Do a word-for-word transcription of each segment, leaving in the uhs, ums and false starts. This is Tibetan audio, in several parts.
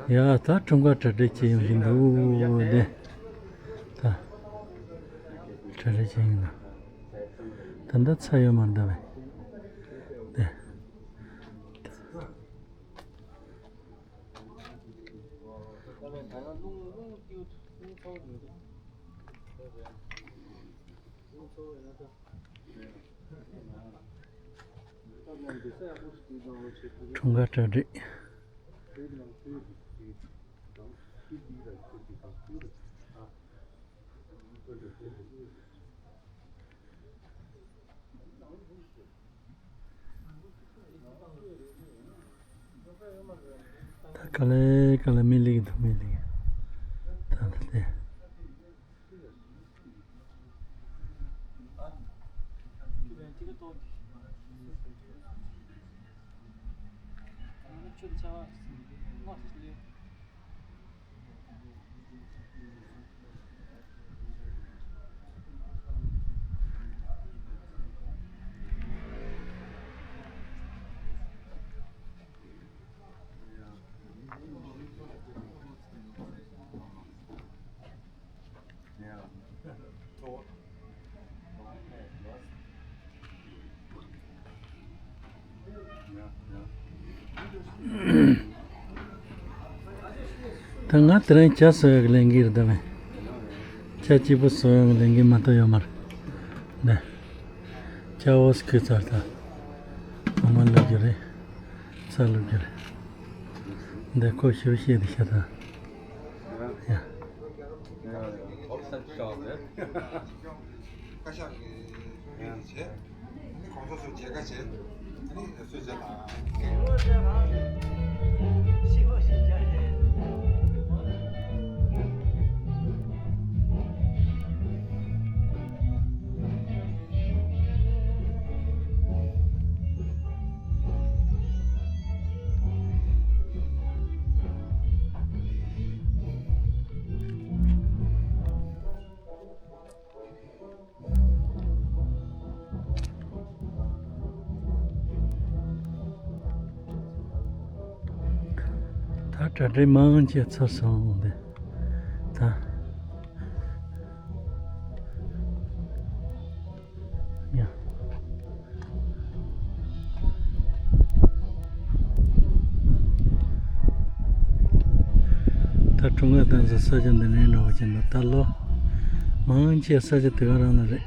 ཡ་ད་འཁྲུངས་སྐར་གྲ་སྒྲིག་བྱེད་ཡོང་གི་འདུག་འདི། ད་གྲ་སྒྲིག་བྱེད་ཡོང་གི་འདུག་ད་ལྟ་ཚར་ཡོད་མ་རེད་ད་བས། འདི། འཁྲུངས་སྐར་གྲ་སྒྲིག་ད་ག་ལེ་ག་ལེ་མི་ལེགས་འདུག་མི་ལེགས། ད་ལ་དེ། ད་ང་དེ་རིང་ཇ་བཟོ་ཡག་ལས་འགན་རེད་ད་བས། ཇ་སྐྱིད་པོ་བཟོ་ཡག་ལས་འགན་མ་གཏོགས་ཡོད་མ་རེད། འདི། ཇ་འོ་སྐུ་ཚར་ད། འོ་མ་བླུག་རྒྱུ་རེད། ཚྭ་བླུག་རྒྱུ་རེད། འདི་ཁོ་ཞིབ་བཤད་དེ་ཤ་ད། ཡ། བཀའ་ཤག་གི་ལྷན་རྒྱས་བྱས། ཨ་ནི་གོང་ས་མཆོག་མཇལ་ཁ་བྱས། ཨ་ནི་གསོལ་ཇ་དང་། ད་གྲ་སྒྲིག་མང་ཆེ་ཚར་སོང་འདི། ད། ཡ། ད་འཁྲུངས་སྐར་གཏོང་ས་ས་ཆ་འདི་ནས་འགྲོ་བ་ཅན་དུ་ད་ལོ་མང་ཆེ་ས་ཆ་དེ་ག་རང་ལ་རེད།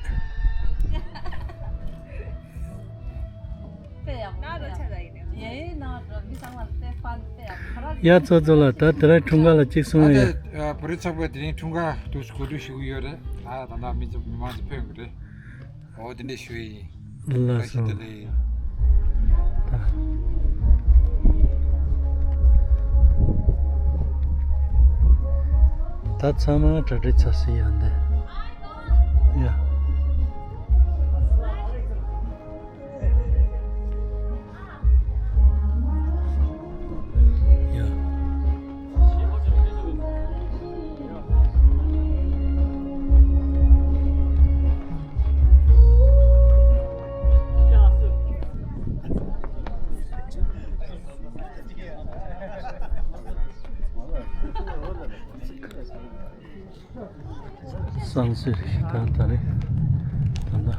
དཔེ་ཡག་པོ། ཡ་ཚོ་ཚོ་ལ་ད་དེ་རིང་འཁྲུངས་སྐར་ལ་གཅིག་གསུང་ཡ། ཨ་ད་བོད་རིགས་ཚོགས་པས་དེ་རིང་འཁྲུངས་སྐར་དུས་སུ་གོ་སྒྲིག་ཞུ་གི་ཡོད་རེད། ད་ད་ལྟ་མི་ཚོ་མི་མང་ཚོ་ཕེབས་ཡོང་གི་རེད། ཨོ་དེ་འདྲས་ཞུ་ཡི། ལགས་སོ། བཀྲ་ཤིས་བདེ་ལེགས། ད་ཚང་མ་གྲ་སྒྲིག་ཚར་སོང་ཡ་འདི། ཡ། ཡ། བསང་གསོལ་ཞིག་ད་ད་རེད། ད་ད།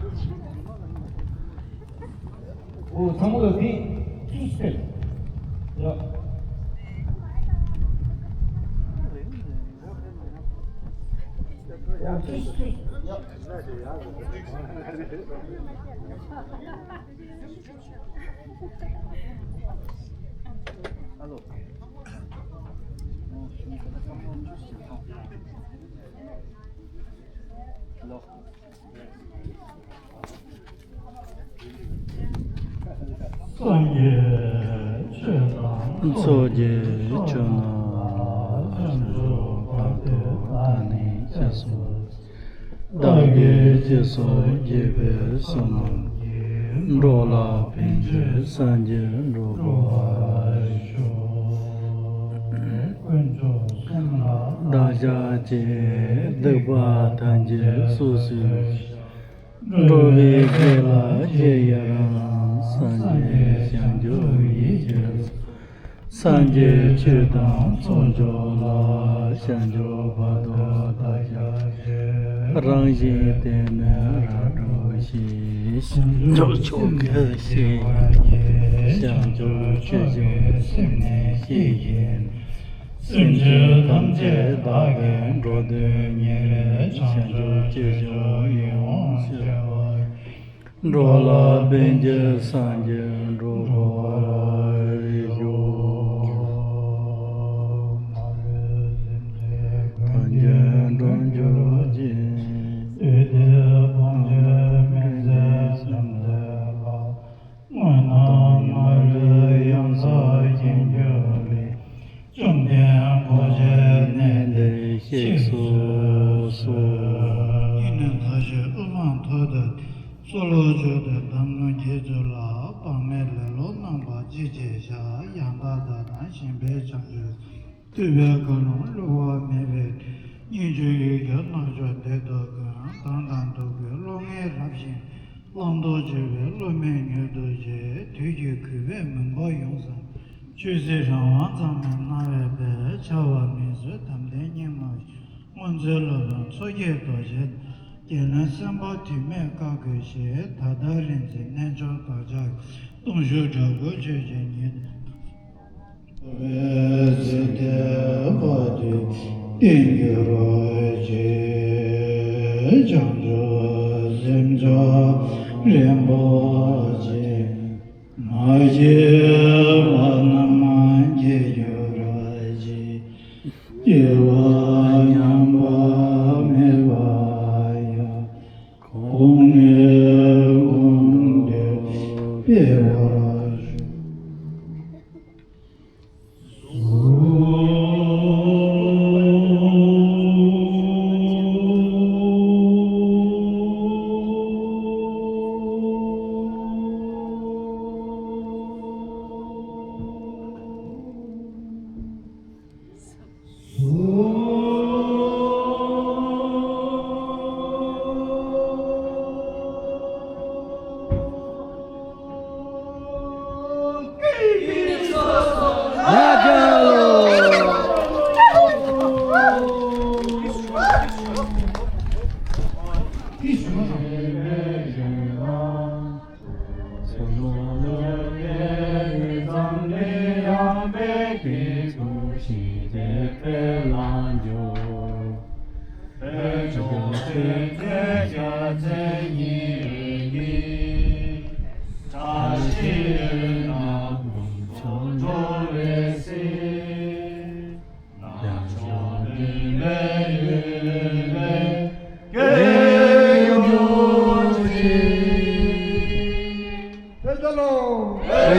ཨོ་ཚང་མ་ལ་དེ་ཅུས་ཏེ། ཡ། ཨོ་ཅུས་ཏེ། ཡ། ཨ་ལོ། སངས་རྒྱས་ཆོས་དང་། ཚོགས་ཀྱི་མཆོག་རྣམས། ཕྱོགས་བཅུ་བར་དུ་བདག་ནི་སྐྱབས་སུ། བདག་གིས་སྤྱི་སོགས་བགྱིས་པའི་བསོད་ནམས་ཀྱིས། འགྲོ་ལ་ཕན་ཕྱིར་སངས་རྒྱས་འགྲུབ་པར་ཤོག། དཀོན་མཆོག་གསུམ་ལ་བདག་ཕྱག་བྱེད། སྡིག་པ་ཐམས་ཅད་སོ་སོར་བཤགས། འགྲོ་བའི་དགེ་ལ་རྗེས་ཡི་རང་། སངས་རྒྱས་བྱང་ཆུབ་ཡེ་ཤེས་སོ། སངས་རྒྱས་ཆོས་དང་ཚོགས་མཆོག་ལ། བྱང་ཆུབ་བར་དུ་བདག་ཕྱག་འཚལ། རང་བཞིན་གཏད་ནས་རབ་བསྒྲུབས་ཤིང་། བྱང་ཆུབ་མཆོག་གི་ཞིང་། བྱང་ཆུབ་ཆོས་ཀྱང་སེམས་ནི་ཤེས་བཞིན། སེམས་ཅན་ཐམས་ཅད་བདག་གིས་འགྲོ་དོན་གཉེར། བྱང་ཆུབ་སྤྱོད་ཕྱིར་ཡིད་འོང་སྤྱོད་པ། འགྲོ་ལ་ཕན་ཕྱིར་སངས་རྒྱས་འགྲུབ་པར་ཤོག། མ་ལུས་སེམས་ཅན་གང་རྒྱལ་འགྲོ་འགྱུར་ཅིང་། བདུད་སྡེ་དཔུང་གིས་མི་བཟད་སེམས་ཅན་ལ། དངོས་རྣམས་མ་ལུས་ཡོངས་སུ་མཁྱེན་གྱུར་པའི། བཅོམ་ལྡན་གོ་འཕང་གནས་འདི་གཤེགས་སུ་གསོལ། ཡིད་ནི་མཐའ་བཞི་དབུ་འཕང་མཐོ་དུ་གཏོད། གསོལ་ལོ་མཆོག་ཏུ་གདམས་ངག་མཁྱེན་བརྩོན་ལ། དཔག་མེད་ལེ་ལོ་རྣམ་པར་ཅི་བྱེད་བྱ། ཡང་དག་བདག་དང་གཞན་ཕན་བྱང་ཆུབ། ཐུབ་པའི་མཁའ་ཀློང་བསླུ་བ་མེད་པའི། སྙན་བརྒྱུད་ཡིག་བརྒྱ་རྣམ་དཔྱོད་བདེ་ཐོབ་ཀུན། དོན་དམ་ཐུགས་ཀྱི་བློ་ངེས་རབ་ཞི། བླང་དོར་གཅོད་པའི་བློ་མིག་མྱུར་དུ་འབྱེད། དུས་ཀྱི་གུས་པས་མུན་པ་ཡོངས་སེལ། ཆོས་སྲིད་རང་དབང་གཙང་མའི་སྣང་བས་འཕེལ། འཆལ་བ་མི་བཟོད་དམ་ལྡན་སྙིང་རླུང་ཞིག། སྔོན་ཚེ་སློབ་དཔོན་མཚོ་སྐྱེས་རྡོ་རྗེ། རྒྱལ་བློན་སེམས་དཔའ་དུས་མེད་བཀའ་བསྒོས་ཤིང་། ད་ལྟ་རིག་འཛིན་རྣལ་འབྱོར་བདག་ཅག་གི། སྟོང་ཤུགས་དྲག་པོས་ཆོས་ཀྱི་ཉི་ཟླ། བར་དུ་བརྟན་གྱུར་ཅིག། བྱང་ཆུབ་སེམས་མཆོག་རིན་པོ་ཆེ། མ་སྐྱེས་པ་རྣམས་སྐྱེ་གྱུར་ཅིག། སྐྱེས་པ་ཉམས་པ་མེད་པ་ཡང་། གོང་ནས་གོང་དུ་འཕེལ་བར་ཤོག། བོད་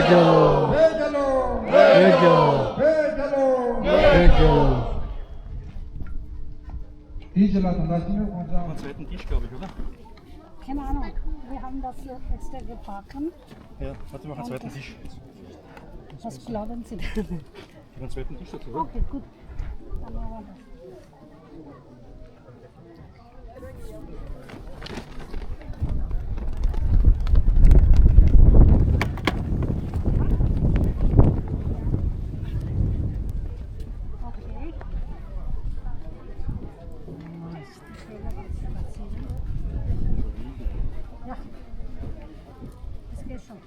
རྒྱལ་ལོ། བོད་རྒྱལ་ལོ། བོད་རྒྱལ་ལོ། བོད་རྒྱལ་ལོ། བོད་རྒྱལ་ལོ། བོད་རྒྱལ་ལོ། དེའི་རྗེས་ལ་ད་ལྟ་ཕྱི་ནས་ཁོང་ཚོ། Keine Ahnung, wir haben das so extra gebacken. Ja, warte mal, einen zweiten Tisch. Was glauben Sie denn? Einen zweiten Tisch dazu, oder? Okay, gut. Dann machen wir das. Ja, das geht schon.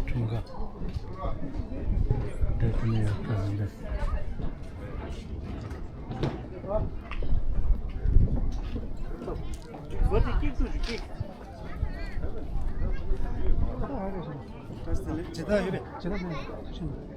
འཁྲུངས་སྐར་འདི་ཐོན་ཡོད་པ་འདི། བོད་དེ་སྐྱིད་སྡུག་ཅིག་སྐྱིད། ཇི་ལྟར་ཡོད་པས། ཇི་ལྟར་ཡོད་པས།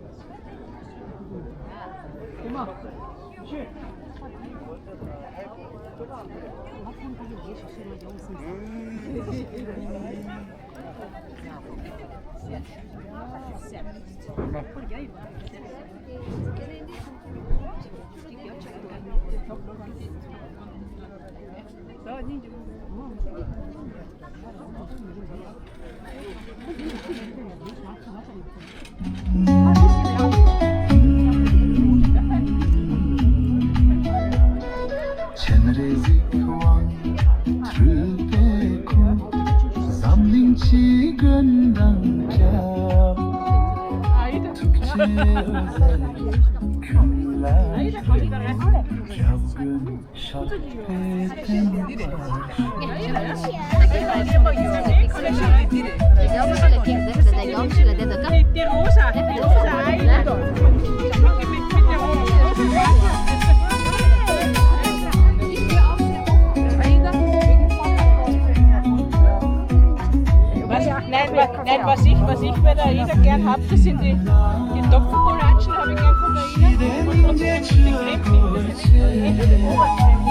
Was, nein, wa- nein, was ich, was ich bei der Aida gern hab, das sind die, die Topfenbrötchen, habe ich gern von der Aida. Und, und, und die Creme, das ist nicht so.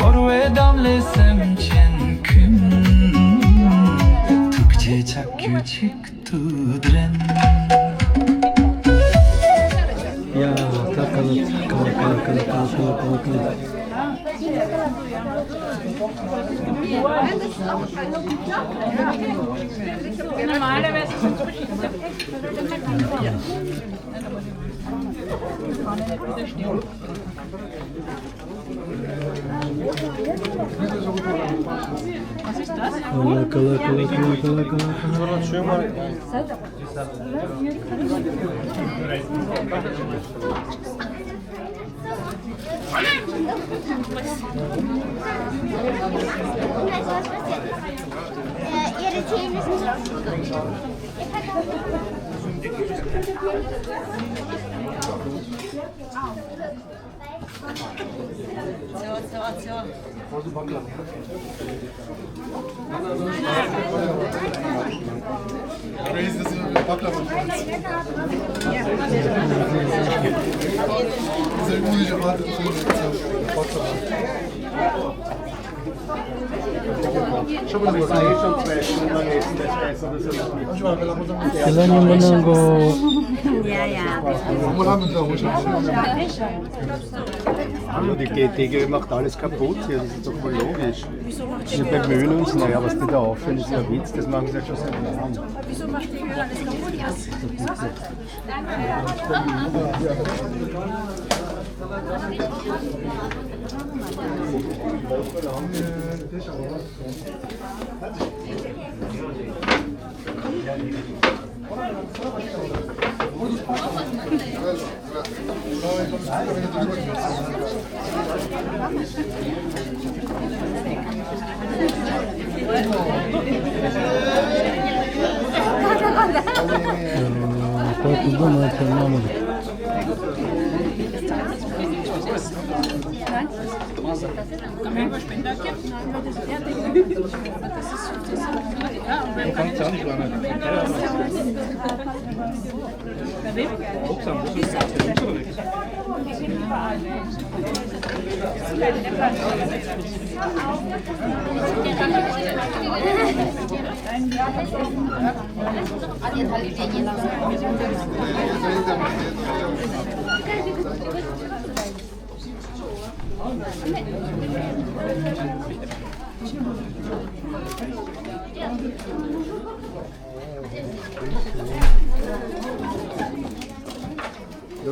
ཧོར་བའི་འདམ་ལས་སེམས་ཅན་ཀུན། ཐུགས་རྗེ་ཆབ་ཀྱི་ཆིག་ཏུ་འདྲེན། ཡ། ཀ་ལ་ཀ་ལ་ཀ་ལ། དེ་ལ་སྙན་པོ་གནང་གོ། ཡ་ཡ། Hallo, die geht, die geht, macht alles kaputt hier, das ist doch voll logisch. Ich bin Mühlen und naja, was die da offen ist, der Witz, das machen sie ja schon seit Jahren. Wieso macht die Mühlen alles kaputt?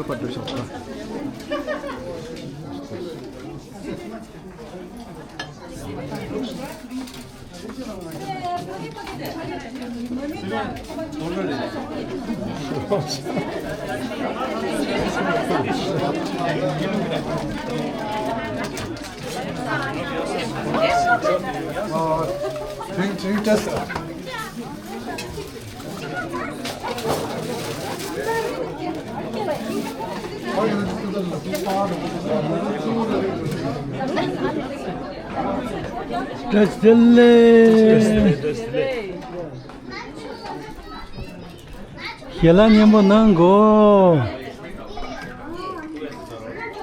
བཀྲ་ཤིས་བདེ་ལེགས། ཞལ་ལག་མཉེས་པོ་གནང་གོ།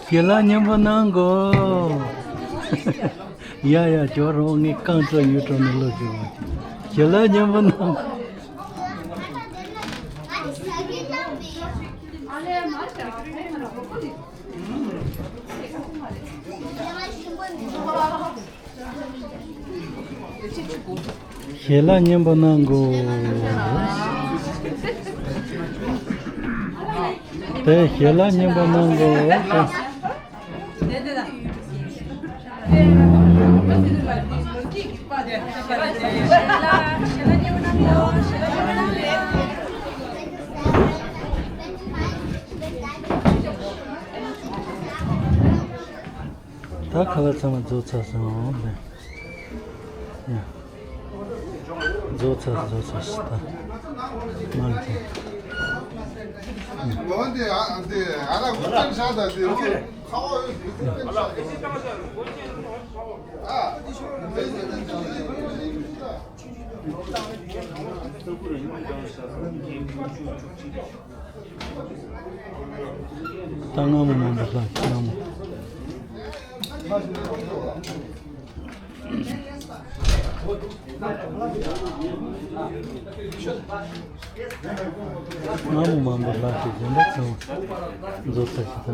ཞལ་ལག་མཉེས་པོ་གནང་གོ། ཡ་ཡ། ཇོ་རོང་ངས་རྐང་བཙུགས་ཡུལ་གྲོང་ནས་ལོག་ཅིག་ཞལ་ལག་མཉེས་པོ་གནང་། ཞལ་ལག་མཉེས་པོ་གནང་གོ། དེ་ཞལ་ལག་མཉེས་པོ་གནང་གོ། ད་ཁ་ལག་ཚང་མ་རྫོགས་ཚར་སོང་། ཡ། རྫོགས་ཚར་རྫོགས་ཚར་ད། མང་ཆེ། ད་སྔ་མོ་མང་པོ་ལྷག་སྔ་མོ། སྔ་མོ་མང་པོ་ལྷག་ཅིག་འཛིན་པ་ཚང་མ་རྫོགས་ཚར་ཞིག་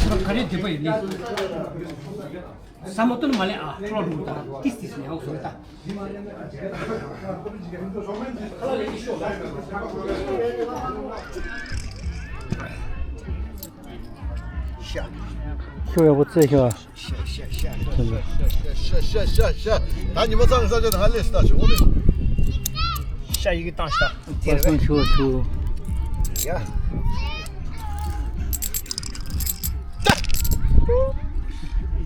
ད། ག་རེ་འདི་པ་ཡིན་ནི། ས་མོ་སྟོན་མ་ལེ་ཨ་ཁྲོ་རུ་ད་ཏིས་ཏིས་ནས་ཨོ་སོ་ད། ཤ། ཤོ་ཡག་པོ་བཙལ་ཤོག་ཨ། ཤ་ཤ་ཤ་ཤ་ཤ་ཤ་ཤ་ཤ་ཤ། ད་ཉི་མ་ཚང་གི་ས་ཆ་ནང་ལས་སུ་ལྟ་ཆོག་གོ་ནི། ཤ་ཡི་གེ་བཏང་ཤ། པར་སོང་ཤོ་ཤོ།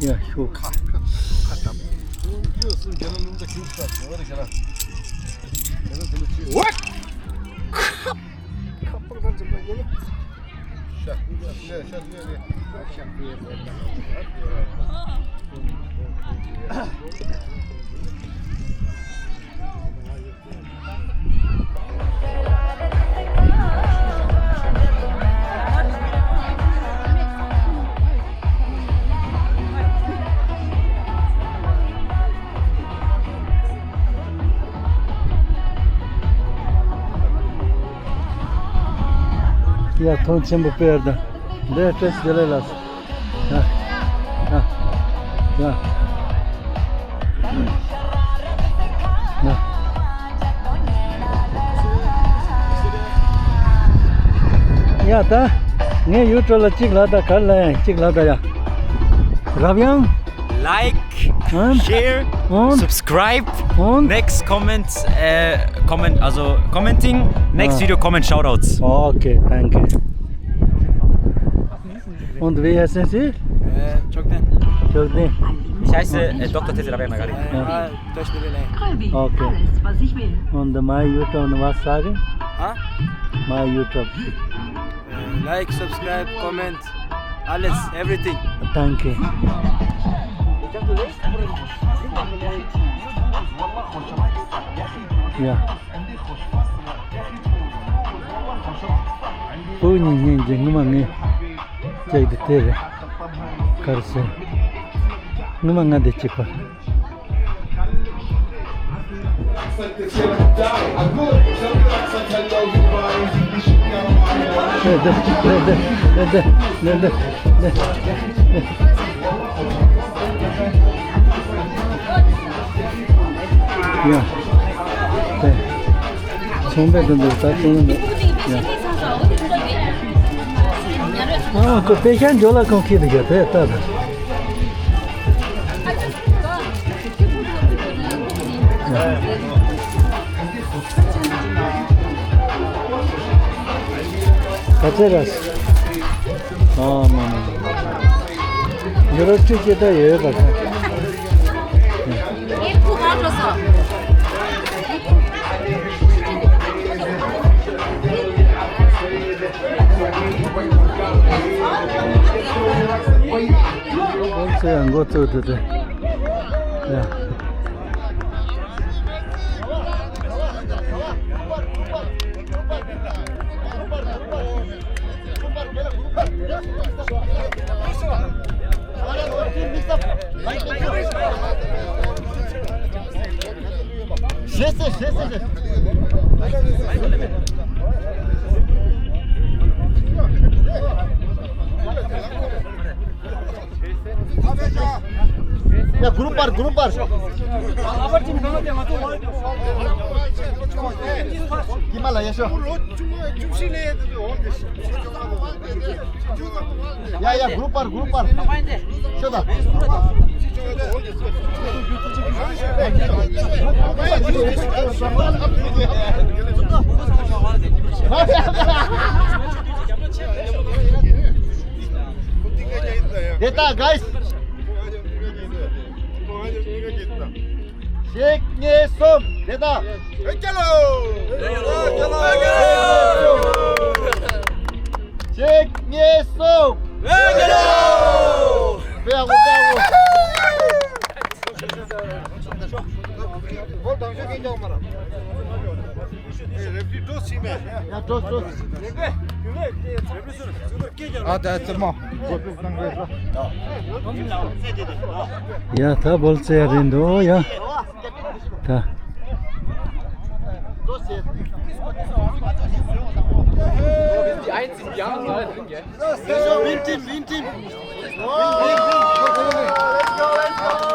ཡ། ཡ་ཤོ། ཁ་ཁ་ཁ་ཁ་ཏམ། ཡོ་སུ་རྒྱ་ནང་ནང་ད་ཁྱུག་ཁ་ཁྱུག་རེ་ཤ་ར། རྒྱ་ནང་དེ་ལ་ཁྱུག་ཁ་ཁ་པང་ཁ་ཅིག་པ་ཡིན། ཤ་ཤ་ཤ་ཤ་ཤ། ཡ་ཐང་ཆེན་པོ་དཔེར་ད། འདི་བཀྲ་ཤིས་བདེ་ལེགས་ལགས། ཡ། ཡ། ཡ། ཡ། ཡ་ད། ངས་ཡུ་ཊུབ་ལ་གཅིག་ལབ་ད་ག་རེ་ལབ་ཡ་གཅིག་ལབ་ད་ཡ། རབ་ཡངས། Like, and share, and subscribe, and next comments, uh, comment, also commenting, next video comment shoutouts. Okay, thank you. Und wie heißen Sie? Äh, Chokden. Chokden. Ich heiße, äh, Doktor Tete Rabia Nagari. Ja. Ah, das ist die Welle. Okay. Und mein YouTube, was sagen? Ha? Mein YouTube. Äh, like, subscribe, comment, alles, everything. Danke. Ja. བུ་གཉིས་གཉིས་ཀྱི་ངུ་མ་ངས་བཅད་དེ་དེ་རེད། གར་སོང་། ངུ་མ་ང་འདི་གཅིག་པ། ཡ། དེ། ཚོང་པའི་དོན་དུ་ད་ཚོང་པའི། ཡ། ཨ་ཁོ་པེ་ཤན་ཇོ་ལ་ཁོང་ཁྱེར་དུ་ཡོད་དེ་ལྟ་དང་། ག་ཚད་རེད། ཨ་མ་མ་མ། ཡོ་རོབ་ཅིག་ཅིག་ད་ཡོད་པ་ཁ། ཚེ་ཡང་འགོ་བཙུགས་ཏེ་དེ། ཡ། ཞེས་ཟེར། ཞེས་ཟེར། ཞེས། ཡ། གུ་རུབ་པར། གུ་རུབ་པར། ཀྱི་མ་ལ་ཡ་ཤོ། ཡ་ཡ། གུ་རུབ་པར། གུ་རུབ་པར། ཤོ་ད། དེ་ལྟ་གཱིས། གཅིག་གཉིས་གསུམ། དེ་ལྟ། གཅིག་གཉིས་གསུམ། དཔེ་ཡག་པོ། དཔེ་ཡག་པོ། ཡ། འགྲོ། འགྲོ། ཨ། ད་ཙི་མོ། ཡ། ད་བོལ་ཙེ་ཡ་རེད་འདུག་ཡ། ད།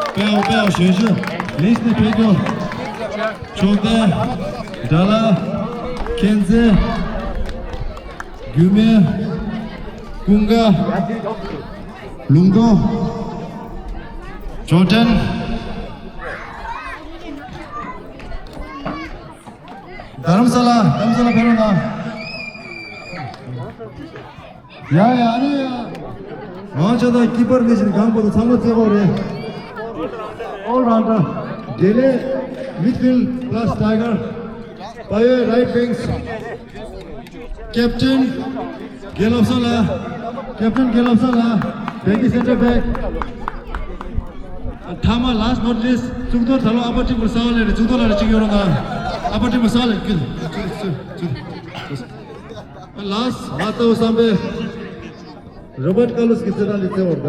དཔེ་ཡག་དཔེ་ཡག་ཞུ་ཞུ། ལིས་ནི་ཕེ་ཀོ། ཕྱོགས་དེ། དགྲ་ལ། མཁྱེན་བརྩེ། རྒྱུད་སྨད། ཀུན་དགའ། ལུང་སྟོང་། ཇོ་ཏན། རྡ་རམ་ས་ལ། རྡ་རམ་ས་ལ་ཕེབས་རོགས་གནང་། ཡ་ཡ། ཨ་ནི་ཡ། ང་ཆ་དང་ཀི་པར་ནས་བཞིན་གང་པོ་དང་ཚང་མ་རྩེ་གོ་རེད། ཨོལ་རའུན་ཌར། དེ་ལས་མིཌ་ཕིལ་པ་ལ་སི་ཊའི་གར། པ་ཡོད་རའིཊ་ཝིང་། ཀེབ་ཊན་དགེ་ལོབ་ས་ལ། ཀེབ་ཊན་དགེ་ལོབ་ས་ལ། བེག་གི་སེན་ཊར་བེག། མཐའ་མ། ལཱ་སི་ཊི་ནོཊ་ལིས་ཊི། གཙུག་ཏོར་ད་ལོ་ཨ་པར་ཊི་པུར་གསར་པ་སླེབས་རེད། གཙུག་ཏོར་ལགས་རེ་གཅིག་ཡོད་རོགས་གནང་། ཨ་པར་ཊི་པུར་གསར་པ་སླེབས། ལཱ་སི་ཊི་ང་ལྟ་བུ་བསམ་པའི་རོ་བར་ཊི་ཀར་ལོ་སི་གི་རྩེད་ཐང་འདི་རྩེ་བར་ད།